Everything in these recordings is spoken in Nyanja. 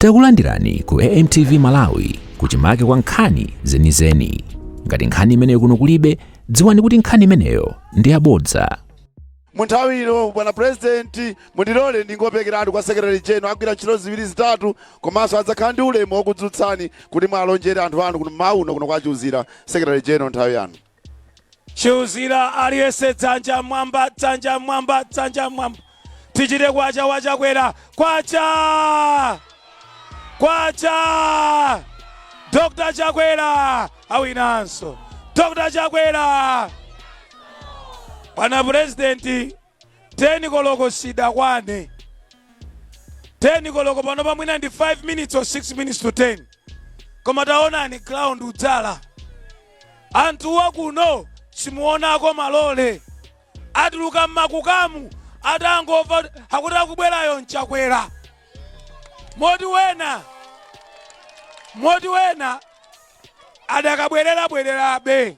Takulandirani ku AMTV Malawi, kuchimake kwa nkhani zenizeni. Ngati nkhani imeneyo kuno kulibe, dziwani kuti nkhani imeneyo ndi yabodza. Mu nthawi ino, bwana President, mundilole ndingoperekeratu kwa Secretary General. Agwira ntchito ziwiri zitatu, komanso adzakhala ndi ulemu wokudzutsani kuti mwalonjere anthu anu kuno mauno kuno kwa Chiuzira. Secretary General, nthawi yanu. Chiuzira, aliyense dzanja mwamba, dzanja mwamba, dzanja mwamba. Tichite kwacha wachakwera, kwacha, kwacha! Dr Chakwera awinanso, Dr Chakwera. Bwana Purezidenti, 10 koloko sidakwane. 10 koloko pano pamwina ndi 5 minutes or 6 minutes to 10, koma taonani ground udzala anthuwa kuno. Simuonako malole atuluka mmakukamu atangomva akuti akubwerayo nchakwera, moti wena adakabwerera bwererabe.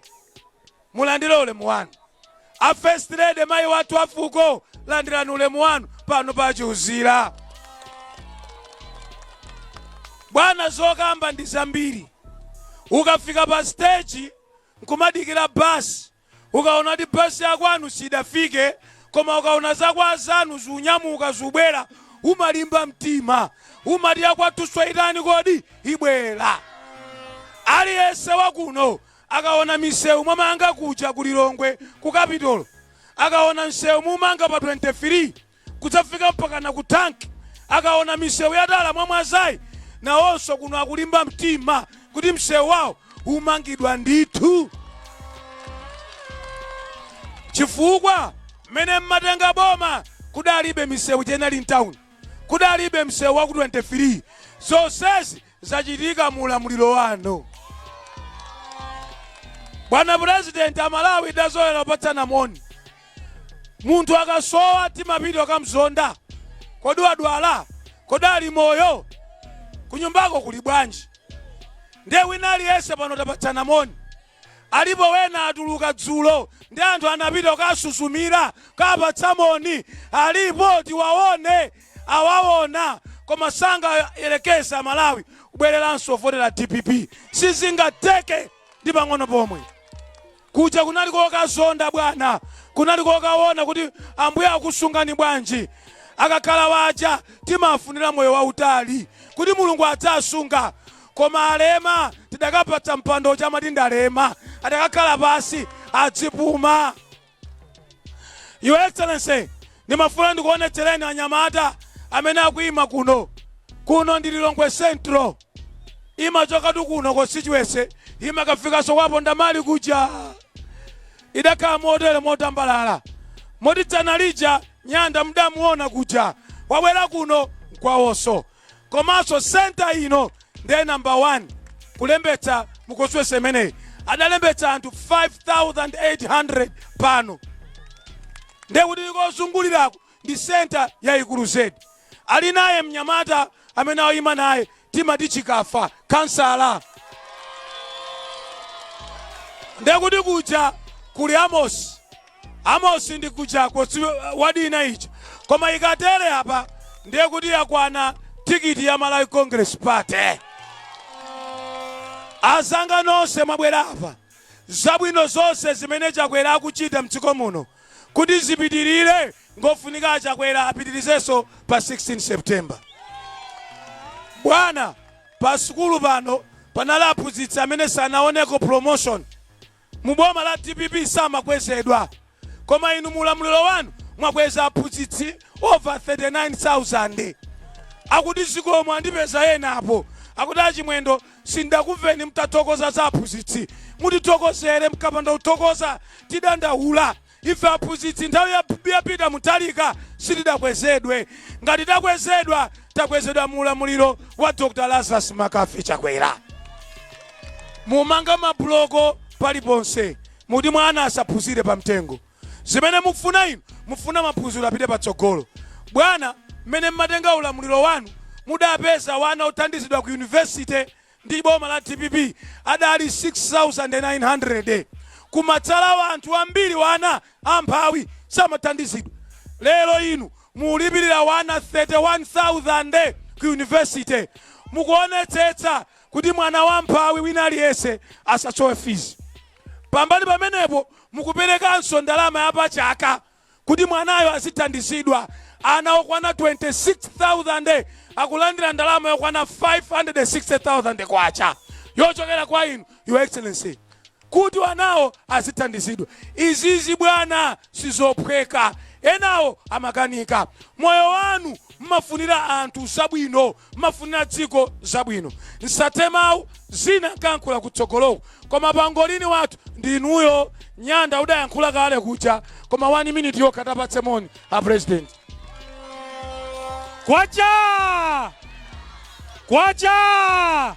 Mulandire ulemu wanu, a First Lady, mayi wathu afuko, landirani ulemu wanu pano pa Chiuzira. Bwana, zokamba ndi zambiri. Ukafika pa stage nkumadikira basi, ukaona kuti basi yakwanu sidafike, koma ukaona zakwazanu zunyamuka zubwera, umalimba mtima, umati yakwathu itani kodi ibwera. Aliyense wakuno akaona misewu mwamanga kuja ku Lilongwe, ku Capitol, akaona msewu mumanga pa 23 kudzafika mpaka ku tanki, akaona misewu yatala mwamwazayi, nawonso kuno akulimba mtima kuti msewu wawo umangidwa ndithu, chifukwa mmene mmatenga boma kudalibe misewu chenali mtown, kudalibe msewu wa ku 23. Zonsezi zachitika mu ulamuliro wanu, bwana Purezidenti. Amalawi tazoyera kupatsana moni. Munthu akasowa timapita kamzonda: kodi wadwala? Kodi ali moyo? Kunyumbako kuli bwanji? Ndiye wina aliyense pano tapatsana moni. Alipo wena atuluka dzulo ndi anthu anapita kukasusumira kapatsa moni. Alipo tiwaone, awaona, koma sangayerekeza Malawi kubwereranso votera DPP, sizingateke ndi pang'ono pomwe. Kuja kunali kokazonda, bwana, kunali kokaona kuti Ambuye akusungani bwanji. Akakhala waja timafunira moyo wautali kuti Mulungu adzasunga, koma alema tidakapatsa mpando chamati ndalema, adakakhala pasi adzipuma. Your Excellency, ndimafuna ndikuonetsereni anyamata amene akuyima kuno. Kuno ndi Lilongwe Central, imachokatu kuno constituency, imakafikanso kwaponda mali kuja. Idakhala motere motambalala, moti dzana lija Nyanda mudamuona kuja wabwera kuno nkwawonso. Komanso center ino ndiye number 1 kulembetsa mu constituency imeneyi. Adalembetsa anthu 5800 pano, ndiye kuti kozungulirako ndi center yayikulu zedi. Ali naye mnyamata amene ayima naye, timati Chikafa, kansala. Ndiye kuti kuja kuli Amosi. Amosi ndi kuja wadina ija. Koma ikatere apa ndiye kuti yakwana tikiti ya Malawi Congress Party. Azanga nonse mwabwera apa, zabwino zonse zimene Chakwera akuchita mdziko muno kuti zipitirire, ngofunika Achakwera apitirizenso pa 16 September. Bwana, pa sukulu pano panali aphunzitsi amene sanaoneko promotion mu boma la DPP, samakwezedwa, koma inu mulamuliro wanu mwakweza aphunzitsi over 39,000. Akuti zikomo. Andipeza ena apo akuti, "Achimwendo, sindakumveni mtathokoza za aphunzitsi. Mutithokozere, mkapanda kuthokoza tidandaula. Ife aphunzitsi nthawi yapita Mutharika sitidakwezedwe. Ngati takwezedwa, takwezedwa mu ulamuliro wa Dr Lazarus McCarthy Chakwera." Mumanga mabuloko paliponse, muti mwana asaphunzire pamtengo. Zimene mukufuna inu, mufuna maphunziro apite patsogolo. Bwana, mmene mmatenga ulamuliro wanu mudapeza wana othandizidwa ku university ndi boma la DPP adali 6900, kumatsala anthu ambiri, wana amphawi samathandizidwa. Lero inu mulipirira wana 31,000 ku university. Mukuonetsetsa kuti mwana wamphawi wina aliyense asasowe fees. Pambali pamenepo mukuperekanso ndalama ya pachaka kuti mwanayo azithandizidwa. Ana okwana 26,000 akulandira ndalama yokwana 560,000 kwacha yochokera kwa inu, Your Excellency, kuti wanawo azithandizidwa. Izizi bwana sizophweka, enawo amakanika. Moyo wanu mmafunira anthu zabwino, mmafunira dziko zabwino. Nsathe mawu, zina nkankhula kutsogoloko, koma pangolini wathu ndinuyo. Nyanda udayankhula kale kuja, koma 1 minute yokha tapatse moni a President. Kwacha! Kwacha!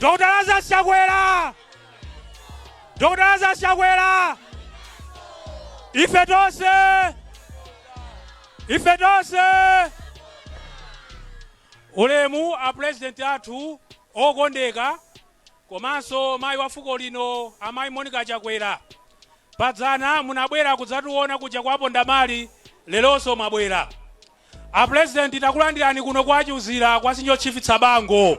Dr. Lazarus Chakwera! Dr. Lazarus Chakwera! Ife tonse! Ife tonse! Ulemu a President athu okondeka komanso mayi wa fuko lino, amayi Monica Chakwera. Padzana munabwera kudzationa kuja kwa Pondamali, leronso mwabwera. A President, takulandirani kuno kwa Chuzira kwa Senior Chief Tsabango.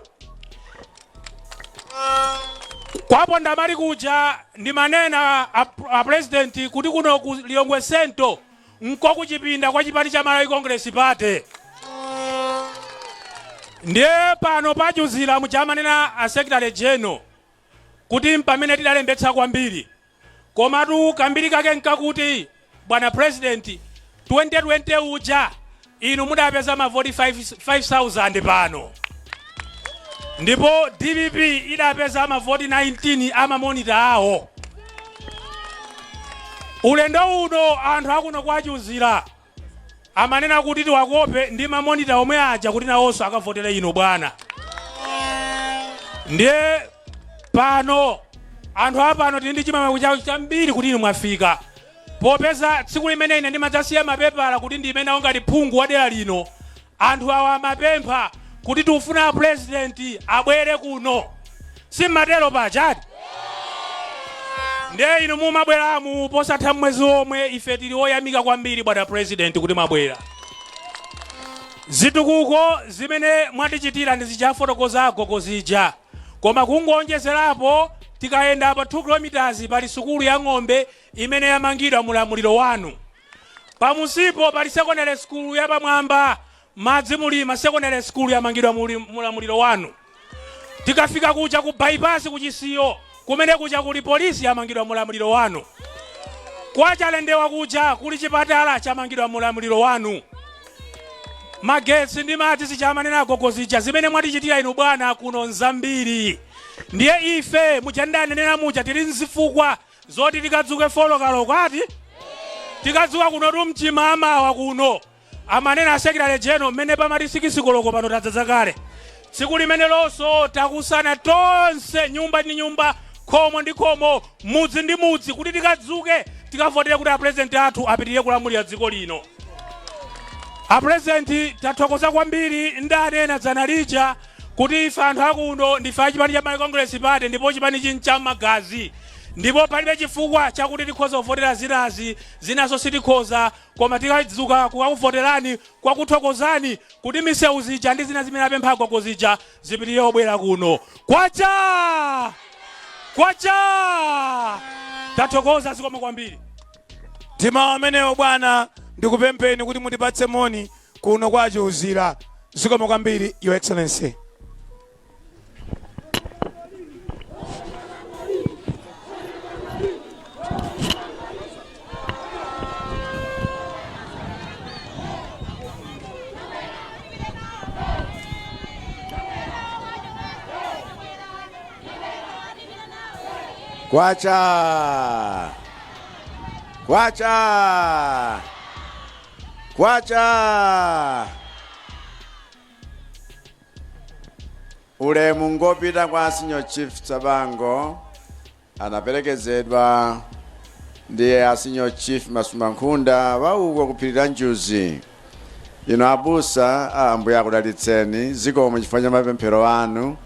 Kwa Pondamali kuja ndimanena a President kuti kuno ku Lilongwe Central nko kuchipinda kwa chipani cha Malawi Congress Party. Ndiye pano pa Chuzira mujamanena a Secretary General kuti mpamene tidalembetsa kwambiri, komatu kambiri kake nkakuti bwana President, 2020 uja inu mudapeza mavoti 5000 pano, ndipo DPP idapeza mavoti 19 ama monitor awo. Ulendo uno anthu akuno kwa Chuzira amanena kuti tiwakope ndi ma monitor omwe aja kuti nawonso akavotere inu bwana. Ndiye pano anthu apano tili ndi chimwemwe chambiri kuti inu mwafika, popeza tsiku limene ine ndimadzasiya mapepala kuti ndime nawo ngati phungu wa dera lino, anthu awa amapempha kuti tikufuna President abwere kuno. Simmatero pachati? Ndiye inu mumabweramu posatha mwezi omwe, ife tili oyamika kwambiri bwana President kuti mwabwera. Zitukuko zimene mwatichitira ndi zichafotokoza agogo zija, koma kungonjezerapo, tikayenda pa 2 km pali sukulu ya ng'ombe imene yamangidwa mulamuliro wanu. Pamusipo pali secondary school yapamwamba, Madzi Mulima Secondary School, yamangidwa mulamuliro wanu. Tikafika kuja ku bypass kuchisiyo kumene kuja kuli polisi, yamangidwa mulamuliro wanu. Kwa Chalendewa kuja kuli chipatala, chamangidwa mulamuliro wanu. Magetsi ndi madzi zichamanena agogo zija, zimene mwatichitira inu bwana kuno nzambiri. Ndiye ife muja ndanenera muja, tili nzifukwa zoti tikadzuke 4 koloko ati tikadzuka kuno tumchimamawa kuno. Amanena a Secretary General mmene pamati 6 koloko pano tadzaza kale. Tsiku limene lonso takusana tonse, nyumba ndi nyumba, khomo ndi khomo, mudzi ndi mudzi, kuti tikadzuke tikavotere kuti a President athu apitirire kulamulira dziko lino. A President, tathokoza kwambiri. Ndanena dzana lija kuti ife anthu akuno ndife achipani cha Malawi Congress Party, ndipo chipani chincha magazi, ndipo palibe chifukwa chakuti tikhoza kuvotera zinazi, zinazo sitikhoza, koma tikadzuka kukakuvoterani kwakuthokozani kuti misewu zija ndi zina zimene apempha agogo zija zipitirire obwera kuno. Kwacha! Kwacha! Tathokoza, zikomo kwambiri. Timawu amenewo bwana, ndikupempheni kuti mutipatse moni kuno kwa Chiuzira. Zikomo kwambiri, Your Excellency. Kwacha! Kwacha! Kwacha! Ulemu ngopita kwa Senior Chief Tsabango, anaperekezedwa ndi a Senior Chief Masumankhunda wauko kuphiri la Njuzi. Ino abusa, Ambuye akudalitseni, zikomo chifukwa cha mapemphero anu.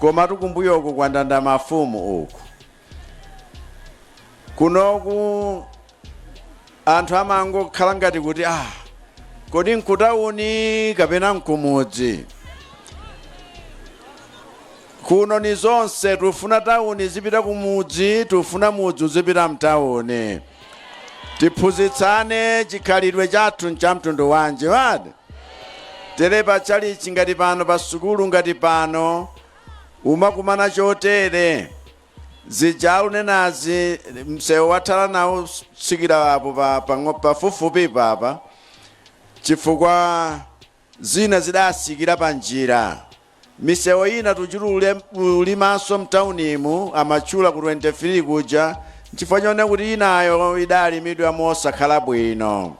Koma tukumbuyoku kwandanda mafumu uku. Kunoku anthu amangokhala ngati kuti kodi nkutawuni kapena nkumudzi. Kuno ni zonse, tufuna tawuni zipita kumudzi, tufuna mudzi uzipita mtawuni. Tiphunzitsane chikhalidwe chathu ncha mtundu wanji wadi. Tere pachalichi ngati pano, pa sukulu ngati pano, umakumana chotere. Zija unenazi, msewu wathala nawo tsikira apo pafupifupi papa, chifukwa zina zidasikira pa njira. Misewu ina tuchulule ulimanso mtaunimu, amatchula ku 23 kuja, chifukwa chone kuti inayo idalimidwa mosakhala bwino.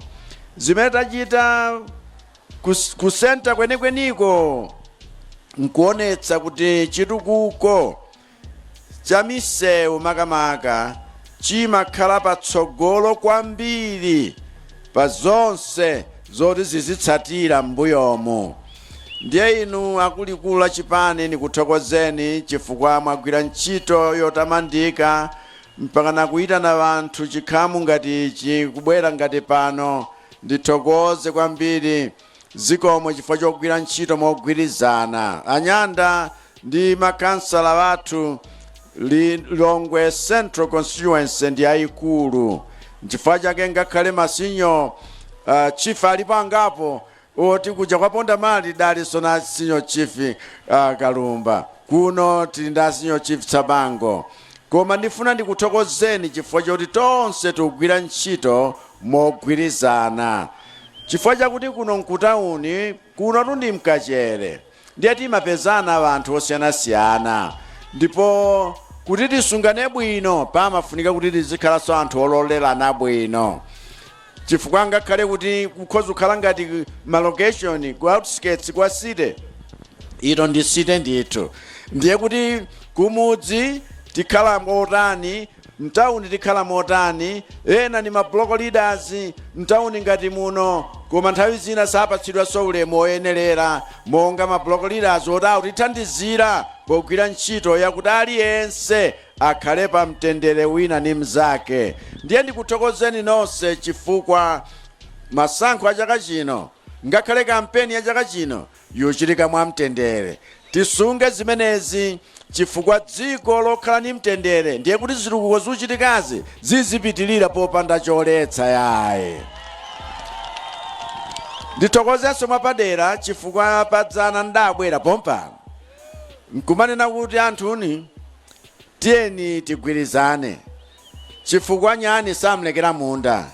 Zimene tachita ku center kwenikweniko nkuonetsa kuti chitukuko cha misewu makamaka chimakhala patsogolo kwambiri pa zonse zoti zizitsatira m'mbuyomu. Ndiye inu akuluakulu a chipani, nikuthokozeni chifukwa mwagwira ntchito yotamandika mpaka nakuyitana anthu chikhamu ngati ichi kubwera ngati pano. Ndithokoze kwambiri, zikomo chifukwa chogwira ntchito mogwirizana. Anyanda ndi makansala wathu, Lilongwe Central Constituency ndi ayikulu, nchifukwa chake ngakhale ma senior chief alipo angapo oti kuja kwaponda mali dalinso na senior chief Kalumba, kuno tili ndi senior chief Tsabango. Koma ndifuna ndikuthokozeni chifukwa choti tonse tikugwira ntchito mogwirizana, chifukwa chakuti kuno nkutawuni, kuno tundi mkachere, ndiye timapezana anthu osiyanasiyana, ndipo kuti tisungane bwino pamafunika kuti tizikhalanso anthu ololerana bwino, chifukwa ngakhale kuti kukhoza kukhala ngati ma location ku outskirts kwa city, ito ndi city ndithu. Ndiye kuti kumudzi tikhala motani, mtawuni tikhala motani? Ena ni ma block leaders mtawuni ngati muno, koma nthawi zina sapatsidwa ulemu oyenerera monga ma block leaders oti akutithandizira pogwira ntchito yakuti aliyense akhale pa mtendere wina ndi mnzake. Ndiye ndikuthokozeni nonse chifukwa masankho a chaka chino, ngakhale kampeni ya chaka chino, yochitika mwamtendere. Tisunge zimenezi chifukwa dziko lokhala ndi mtendere, ndiye kuti zitukuko zochitikazi zizipitilira popanda choletsa yayi. Ndithokozenso mwapadera chifukwa padzana ndabwera pompano nkumanena kuti anthuni, tiyeni tigwirizane, chifukwa nyani samlekera munda.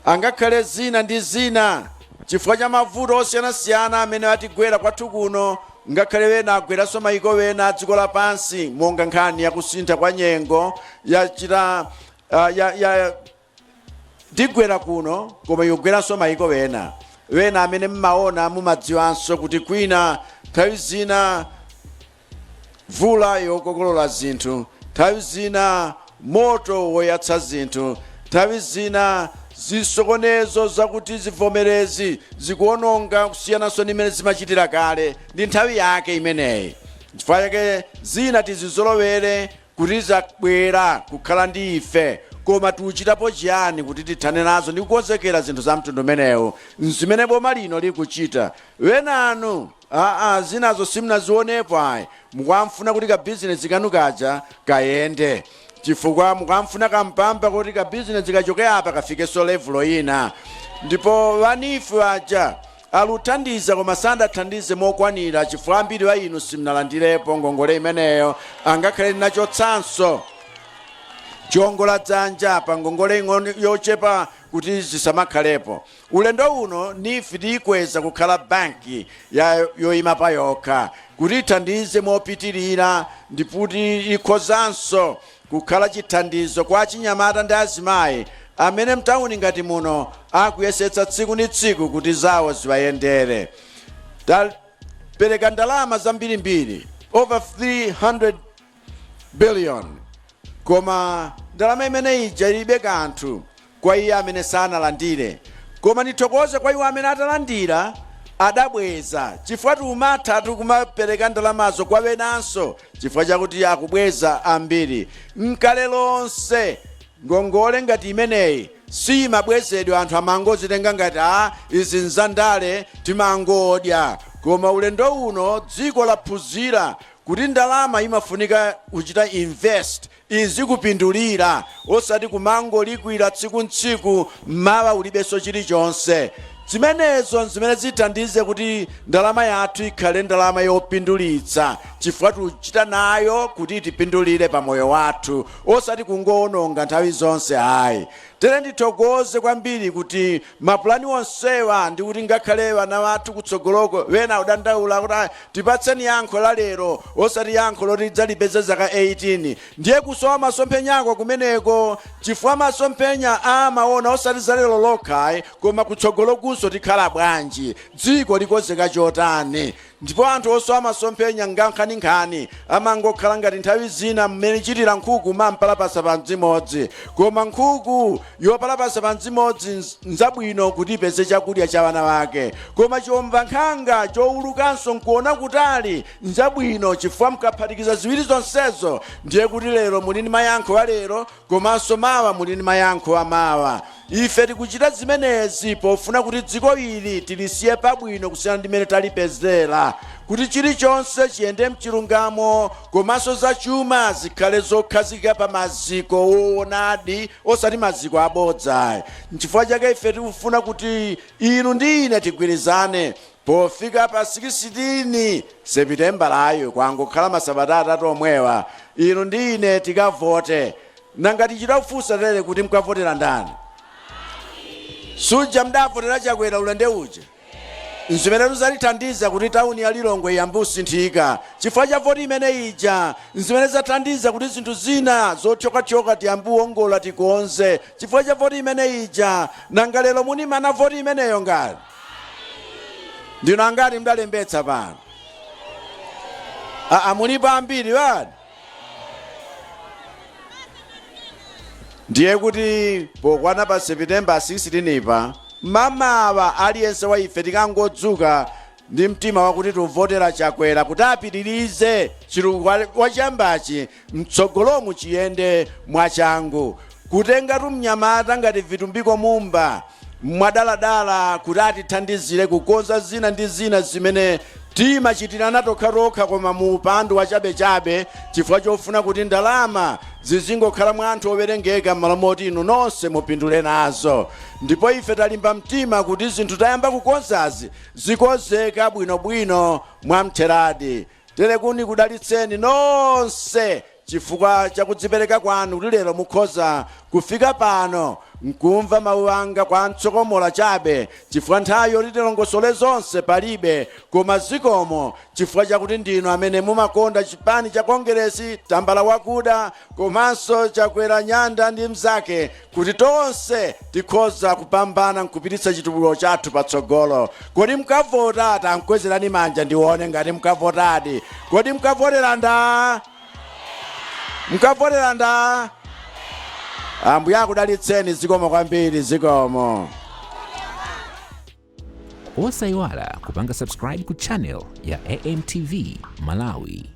Angakhale zina ndi zina, chifukwa cha mavuto osiyanasiyana amene atigwera kwathu kuno, ngakhale wena agweranso mayiko wena a dziko lapansi, monga nkhani yakusintha kwa nyengo yachita ya tigwera kuno, koma ikugweranso mayiko wena wena amene mmaona, mumadziwanso kuti kwina nthawi zina mvula yokokolola zinthu, nthawi zina moto woyatsa zinthu, nthawi zina zisokonezo zakuti zivomerezi zikuononga kusiyananso ndi imene zimachitira kale. Ndi nthawi yake imeneyi. Chifukwa chake zina tizizolowere kuti zabwera kukhala ndi ife, koma tikuchitapo chiyani kuti tithane nazo ndi kukonzekera zinthu za mtundu umenewu? Zimene boma lino likuchita. Wenanu aa, zinazo simunazionepo ayi. Mukamfuna kuti kabizinesi kanu kaja kayende, chifukwa mukamfuna kampamba kuti kabizinesi kachoke apa kafikenso level ina. Ndipo va NEEF aja aluthandiza, koma sandathandize mokwanira, chifukwa ambiri wa inu simunalandirepo ngongole imeneyo, angakhale linachotsanso chiongola dzanja pa ngongole ing'ono yochepa kuti zisamakhalepo. Ulendo uno NEEF tiyikweza kukhala banki ya yoyima pa yokha kuti ithandize mopitirira, ndikuti ikhozanso kukhala chithandizo kwa achinyamata ndi azimayi amene mtawuni ngati muno akuyesetsa tsiku ndi tsiku kuti zawo ziwayendere. Tapereka ndalama zambirimbiri, over 300 billion, koma ndalama imene ija ilibe kanthu kwa iye amene sanalandire. Koma ndithokoze kwa iwo amene atalandira adabweza, chifukwa tiumatha tikumapereka ndalamazo kwa wenanso, chifukwa chakuti akubweza ambiri. Nkale lonse ngongole ngati imeneyi simabwezedwa, anthu amangozitenga ngati a izi nzandale, timangodya. Koma ulendo uno dziko laphunzira kuti Kuti ndalama imafunika kuchita invest, izikupindulira, osati kumangolikwira tsiku ntsiku, mawa ulibenso chilichonse. Zimenezo zimene zithandize kuti ndalama yathu ikhale ndalama yopindulitsa, chifukwa tikuchita nayo kuti tipindulire pa moyo wathu, osati kungoononga nthawi zonse ayi. Tere ndithokoze kwambiri kuti mapulani onsewa, ndi kuti ngakhale vana wathu kutsogoloko wena udandaula kuti, "Ah, tipatseni yankho la lero, osati yankho loti lidzalipeze zaka 18." Ndiye kusowa masomphenyako kumeneko, chifukwa masomphenya amaona osati za lero lokha, koma kutsogolokunso tikhala bwanji, dziko likonzeka chotani. Ndipo anthu osowa masomphenya ngankhaninkhani, amangokhala ngati nthawi zina mmene chitira nkhuku mampalapasa pa mdzimodzi. Koma nkhuku yopalapasa pa mdzimodzi nzabwino kuti ipeze chakudya cha vana vake, koma chiwombankhanga chowulukanso nkuona kutali nzabwino, chifukwa mkaphatikiza ziwiri zonsezo, ndiye kuti lero muli ndi mayankho a lero, komanso mawa muli ndi mayankho a mawa. Ife tikuchita zimenezi pofuna kuti dziko ili tilisiye pabwino kusiyana ndi mmene talipezera, kuti chilichonse chiyende mchilungamo, komanso zachuma zikhale zokhazikika pa maziko woonadi, osati maziko abodza. Nchifukwa chake ife tikufuna kuti inu ndi ine tigwirizane pofika pa 16 Sepitembalayo, kwangokhala masabata 3 omwewa, inu ndi ine tikavote. Nanga tichita kufunsa tere kuti mkavotera ndani? Suja mdavotera Chakwera ulende uja? Nzimene zalithandiza kuti tawuni ya Lilongwe iyambe kusinthika chifukwa cha voti imene ija. Nzimene zathandiza kuti zinthu zina zothyokathyoka tiyambe kuwongola, tikonze, chifukwa cha voti imene ija. Nanga lero munimana voti imeneyo? Ngati ndino angati mdalembetsa pano? Aa, mulipo ambiri wani. Ndiye kuti pokwana pa September 16 pa mamawa, aliyense wa ife tikangodzuka ndi mtima wakuti tivotera Chakwera kuti apitirize chitukuko wachiyambachi mtsogolomu chiyende mwachangu, kutenga tumnyamata ngati Vitumbiko Mumba mwadaladala kuti atithandizire kukonza zina ndi zina zimene timachitirana tokhatokha koma mu upandu wachabechabe, chifukwa chofuna kuti ndalama zizingokhala mwa anthu owerengeka m'malo moti inu nonse mupindule nazo. Ndipo ife talimba mtima kuti zinthu tayamba kukonzazi zikonzeka bwinobwino mwamtheradi. Tere kuni kudalitseni nonse chifukwa chakudzipereka kwanu kuti lero mukhoza kufika pano nkumva mawu anga kwa mtsokomola chabe, chifukwa nthawi yoti tilongosole zonse palibe. Koma zikomo chifukwa chakuti ndinu amene mumakonda chipani cha Kongeresi, tambala wakuda, komanso Chakwera Nyanda ndi mzake, kuti tonse tikhoza kupambana nkupititsa chitukuko chathu patsogolo. Kodi mkavota? Tankwezerani manja ndione ngati mkavotadi. Kodi mkavotera nda? Mkavotera nda? Ambuye akudalitseni. Zikomo kwambiri, zikomo. Osayiwala kupanga subscribe ku channel ya AMTV Malawi.